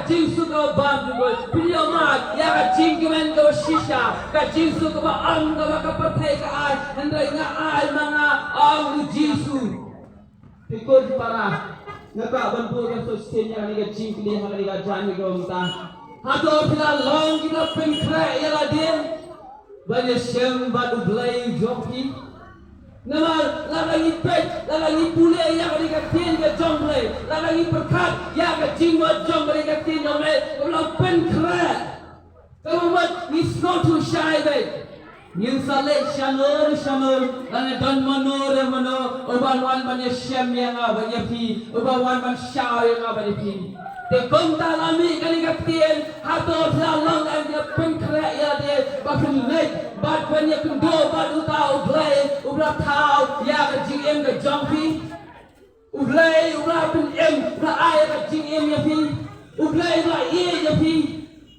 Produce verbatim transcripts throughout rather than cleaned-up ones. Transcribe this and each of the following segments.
Jingsuk kaba bymjukut. Pynïoh ma ïa ka jingkmen kaba shisha, ka jingsuk kaba ong kaba ka pyrthei ka ai, hynrei nga ai ma nga, ong u Jisu. Te ko para, nga kwah ban buh ïa ka shisien ïa kane ka jingkylli ha kane ka janmiet kaba mynta. Hato phi la long kiba pynkhreh ïa lade ban ïashem bad U Blei jong phi? Namar lada ngi peit, lada ngi pule ïa kane ka ktien ka jong U Blei, lada ngi pyrkhat ïa ka jingmut jong kane ka ktien jong U Blei, kaba la pynkhreh, kaba mut ngi sngewthuh shai beit. Ngin sa leit shano re shano, lane don mano re mano uban wan ban ïashem ïa nga bad ïa phi, uban wan ban shaw ïa nga bad ïa phi. Te kumta la mih kane ka ktien, hato phi la long em kiba pynkhreh ïa lade ba phin leit bad ban ïakynduh bad uta U Blei uba la thaw ïa ka jingim ka jong phi? U Blei uba la pynim, uba la ai ka jingim ïa phi. U Blei uba la ïeit ïa phi.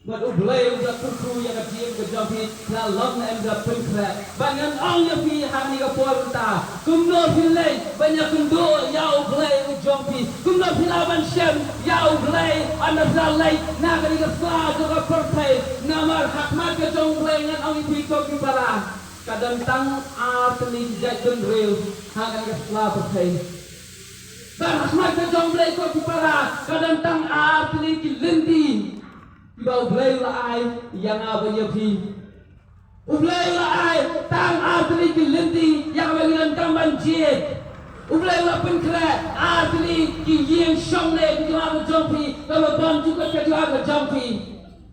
Bad U Blei uba la kyrkhu ïa ka jingim ka jong phi, phi la long ne em kiba pynkhreh? Bad ngan ong ïa phi ha kane ka por mynta, kumno phin leit ban ïakynduh ïa U Blei u jong phi? Kumno phi lah ban shem ïa U Blei ynda phi la leit na kane ka sla jong ka pyrthei? Namar ha khmat ka jong U Blei, ngan ong ïa phi ko ki para, ka don tang ar tylli ki jaitbynriew ha kane ka sla pyrthei. Bad ha khmat ka jong U Blei ko ki para, ka don tang ar tylli ki lynti kiba U Blei u la ai ïa nga bad ïa phi. U Blei u la ai tang ar tylli ki lynti ïa kaba ngi donkam ban jied. U Blei u la pynkhreh ar tylli ki ïing shongneng ki jong nga bad jong phi, kaba bymjukut ka jong nga bad jong phi.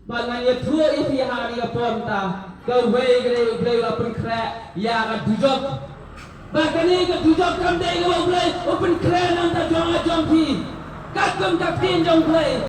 Bad ngan ïathuh ïa phi ha kane ka por mynta, kawei ka dei U Blei u la pynkhreh ïa ka dujok. Bad kane ka dujok kam dei kaba U Blei u pynkhreh na ka bynta jong nga jong phi. Katkum ka ktien jong U Blei,